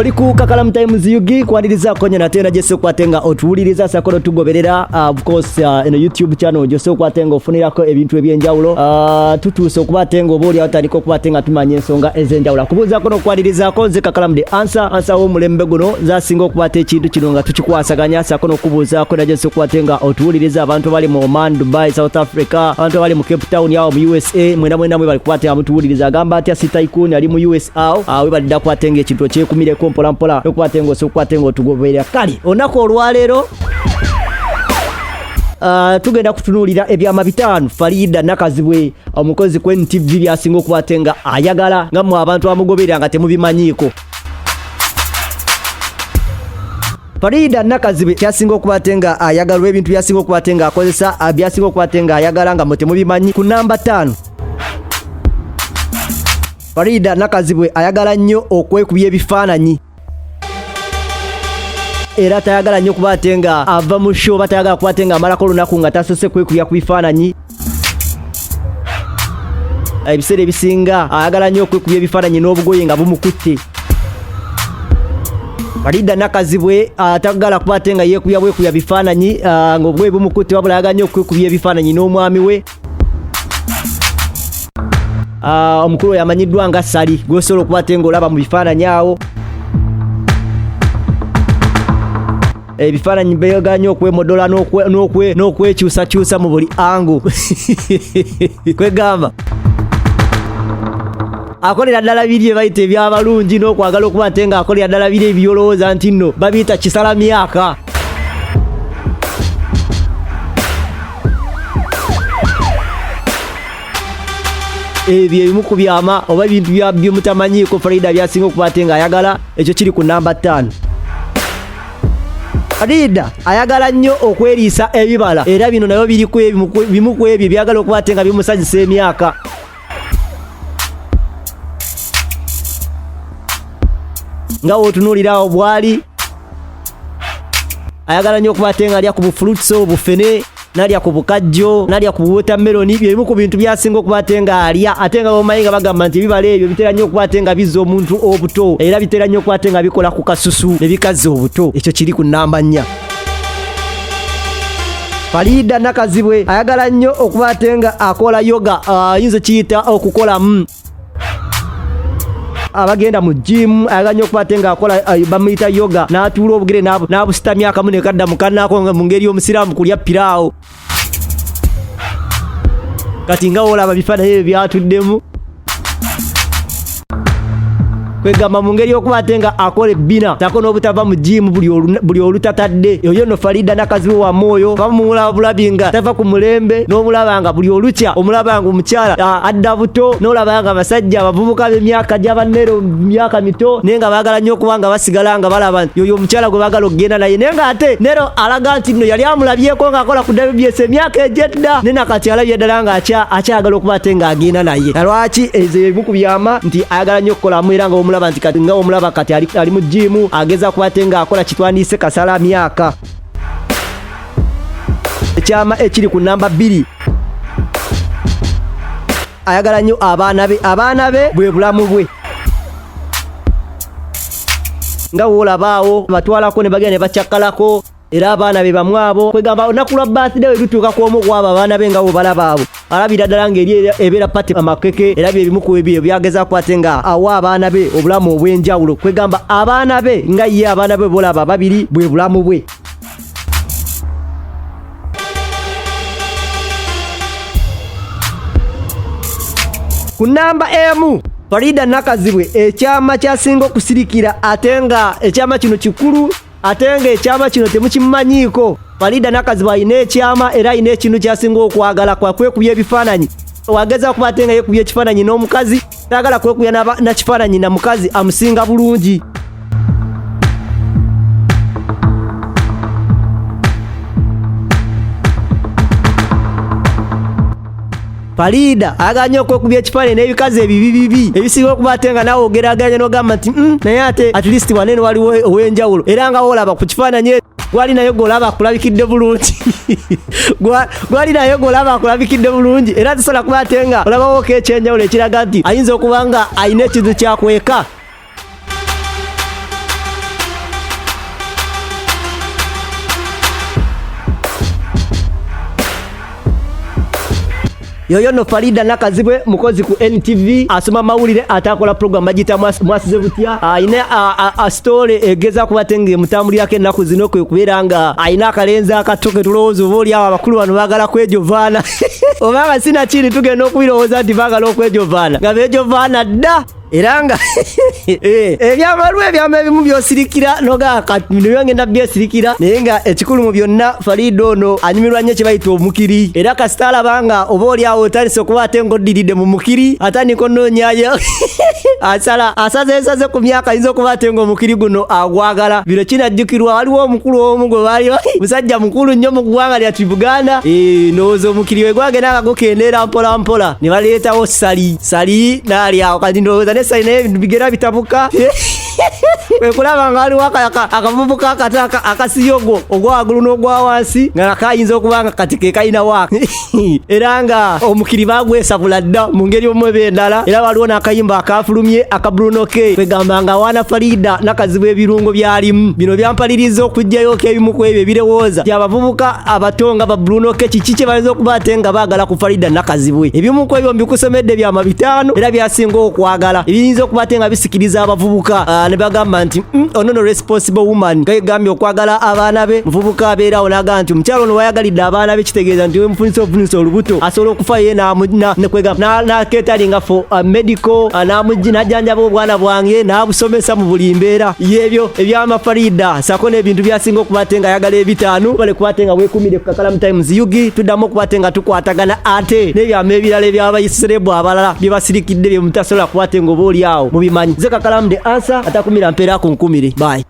Oli ku Kakalamu Times UG, kwanirizaako nyo nate era gyose okwate nga otuwuliriza sako notugoberera, of course, eno YouTube channel gyose okwate nga ofunirako ebintu ebyenjawulo. Tutuuse okuba ate nga oba oli atandika okuba ate nga tumanya ensonga ez'enjawulo. Akubuuzaako n'okwanirizaako nze Kakalamu the answer, answer w'omulembe guno, nze asinga okuba ate ekintu kino nga tukikwasaganya sako n'okubuuzaako era gyose okwate nga otuwuliriza, abantu abali mu Oman, Dubai, South Africa, abantu abali mu Cape Town awo mu USA, mwena mwena mwe bali kuba ate nga mutuwuliriza. Agamba atya si Tycoon ali mu US awo awe balidda kuba ate nga ekintu okyekumireko mpola mpola nokuba ate nga osobola okuba ate nga otugoberera. Kale olunaku olwaleero tugenda kutunuulira ebyama 5 Farida Nakazibwe omukozi ku NTV byasinga okuba ate nga ayagala nga mmwe abantu amugoberera nga temubimanyiiko. Farida Nakazibwe kyasinga okuba ate nga ayagala ebintu byasinga okuba ate nga akozesa, byasinga okuba ate nga ayagala nga mmwe temubimanyi. Ku namba 5, Farida Nakazibwe ayagala nnyo okwekubya ebifaananyi era tayagala nnyo kuba ate nga ava mu show oba tayagala kuba ate nga amalako olunaku nga tasose kwekubya ku bifaananyi. Ebiseera ebisinga ayagala nnyo okwekubya ebifaananyi n'obugoye nga bumukutte. Farida Nakazibwe atagala kuba ate nga yeekubya bwekubya bifaananyi ng'obugoye bumukutte, wabula ayagala nnyo okwekubya ebifaananyi n'omwami we. Omukulu oyo amanyiddwa nga Sali, gw'osobola okuba ate ng'olaba mu bifaananyi awo. Ebifaananyi beeyagala nnyo okwemodola n'okwekyusakyusa mu buli angu. Kwegamba akolera ddala biri bye bayita ebyabalungi n'okwagala okuba ate ng'akolera ddala biri ebyolowooza nti nno babiyita kisala myaka. Ebyo ebimu ku byama oba ebintu byemutamanyiiko Farida byasinga okuba ate ng'ayagala, ekyo kiri ku namba 5. Farida ayagala nnyo okweriisa ebibala era bino nabyo biri ku bimu ku ebyo byagala okuba ate nga bimusanyusa emyaka. Nga w'otunuulira awo bw'ali ayagala nnyo okuba ate nga alya ku bufruits obufene, nalya ku bukajjo, nalya ku watermelon. Bye bimu ku bintu byasinga okuba ate nga alya, ate nga bomanyi nga bagamba nti ebibala ebyo bitera nnyo okuba ate nga bizza omuntu obuto era bitera nnyo okuba ate nga bikola ku kasusu ne bikazza obuto. Ekyo kiri ku namba 4. Farida Nakazibwe ayagala nnyo okuba ate nga akola yoga, ayinza kiyita okukolamu abagenda mu gym, ayagala nnyo okuba ate ng'akola, bamuyita yoga, n'atuula obugere n'abusitamya akamu ne kadda mu kannaako nga mu ngeri y'omusiraamu kulya piraawo. Kati nga w'olaba bifaananyi ebyo byatuddemu, kwegamba mu ngeri y'okuba ate nga akola ebbina tako n'obutava mu gym buli olutatadde. Oyo nno Farida Nakazibwe wa mwoyo, bamulaba bulabi nga tava ku mulembe, n'omulaba nga buli olukya omulaba nga omukyala adda buto, n'olaba nga abasajja abavubuka b'emyaka gy'abannero myaka mito naye nga baagala nnyo okuba nga basigala nga balaba nti yoyo omukyala gwe baagala okugenda naye, naye ng'ate Nero alaga nti nno yali amulabyeko ng'akola ku WBS emyaka egy'edda, naye nakati alabye ddala nga akyagala okuba ate ng'agenda naye. Na lwaki ezo ebimu ku byama nti ayagala nnyo okukolamu, era nga omulaba nti kati nga omulaba kati ali mu gym ageza kuba ate ng'akola kitwandiise kasala myaka. Ekyama ekiri ku namba 2, ayagala nnyo abaana be, abaana be bwe bulamu bwe. Nga woolaba awo batwalako ne bagenda ne bacakkalako, era abaana be bamu abo. Kwegamba olunaku lwa birthday we lutuuka ku omu ku abo abaana be nga bwe abo alabira ddala ng'eri ebeera pati amakeke, era bye bimu ku ebyo byagezaako ate nga awa abaana be obulamu obw'enjawulo. Kwegamba abaana be nga ye abaana be bolaba babiri bwe bulamu bwe. Ku namba 1, Farida Nakazibwe ekyama kyasinga okusirikira, ate nga ekyama kino kikulu, ate nga ekyama kino temukimanyiiko. Farida Nakazibwe alina ekyama era alina ekintu kyasinga okwagala, kwa kwekubya ebifaananyi. Wageza kuba ate nga yeekubya ekifaananyi n'omukazi, tayagala kwekubya na kifaananyi na mukazi amusinga bulungi. Farida ayagala nnyo okwekubya ekifaananyi n'ebikazi ebibi bibi ebisinga okuba ate nga naawe ogeraageranya n'ogamba nti naye ate at least wanene waliwo ow'enjawulo, era nga woolaba ku kifaananyi gwali naye gw'olaba akulabikidde bulungi, gwali naye gw'olaba akulabikidde bulungi, era tosobola kuba ate nga olabawoko ekyenjawulo ekiraga nti ayinza okuba nga alina ekintu kyakweka. Yoyo no Farida Nakazibwe mukozi ku NTV, asoma mawulire ate akola program bagiyita Mwasize Butya. Ayina story egeza kuba ate ng'emutambulirako ennaku zino, kwe kubeera nga ayina akalenzi akato ke tulowooza oba oli awo abakulu bano baagala kwejovaana, oba nga sinakiri tugenda okubirowooza nti baagala okwejovaana nga beejovaana dda. Era nga ebyama ebyama ebimu byosirikira nogaa kati bino ngenda byesirikira, naye nga ekikulu mu byonna Farida ono anyumirwa nnyo kye bayita omukiri, era kasita alaba nga oba oli awo otandise okuba ate ng'oddiridde mu mukiri, atandika onoonyayo asala asazeesaze ku myaka ayinza okuba ate ng'omukiri guno agwagala. Bino kinajjukirwa waliwo omukulu omu gwe baali musajja mukulu nnyo mu ggwanga lyattu Buganda, ndowooza omukiri we gwagenda nga gukendeera mpola mpola ne baleetawo Sali Sali n'ali awo, kati ndowooza ne Sali naye bigera bitabuka, kwe kulaba nga waliwo akavubuka akato akasiyogo ogwa waggulu n'ogwa wansi nga kayinza okuba nga kati ke kalina waaka, era nga omukiri bagwesabula dda mu ngeri omu eba endala. Era waliwo n'akayimba akafulumye aka Bruno K, kwegamba nga awaana Farida Nakazibwe ebirungo byalimu. Bino byampaliriza okuggyayooko ebimu ku ebyo ebirowooza nti abavubuka abato nga ba Bruno K kiki kye bayinza okuba ate nga baagala ku Farida Nakazibwe. Ebimu ku ebyo mbikusomedde byama 5 era byasinga okwagala ebiyinza okuba ate nga bisikiriza abavubuka, ne bagamba nti ono no responsible woman, nga yegambye okwagala abaana be. Muvubuka abeerawo n'agamba nti omukyalo ono wayagalidde abaana be, kitegeeza nti wemufunisa obufunisa olubuto asobola okufa ye n'aketalinga for medical, n'ajjanjaba obwana bwange n'abusomesa mu buli mbeera. Yebyo ebyama Farida sako n'ebintu byasinga okuba ate nga ayagala 5. Bale kuba ate nga weekumire ku Kakalamu Times UG, tuddamu okuba ate nga tukwatagana ate n'ebyama ebirala ebyabayiserebu abalala bye basirikidde bye mutasobola kuba ate nga oba oli awo mubimanyi. Nze Kakalamu the answer, atakumira mpeera akunkumire. Bye.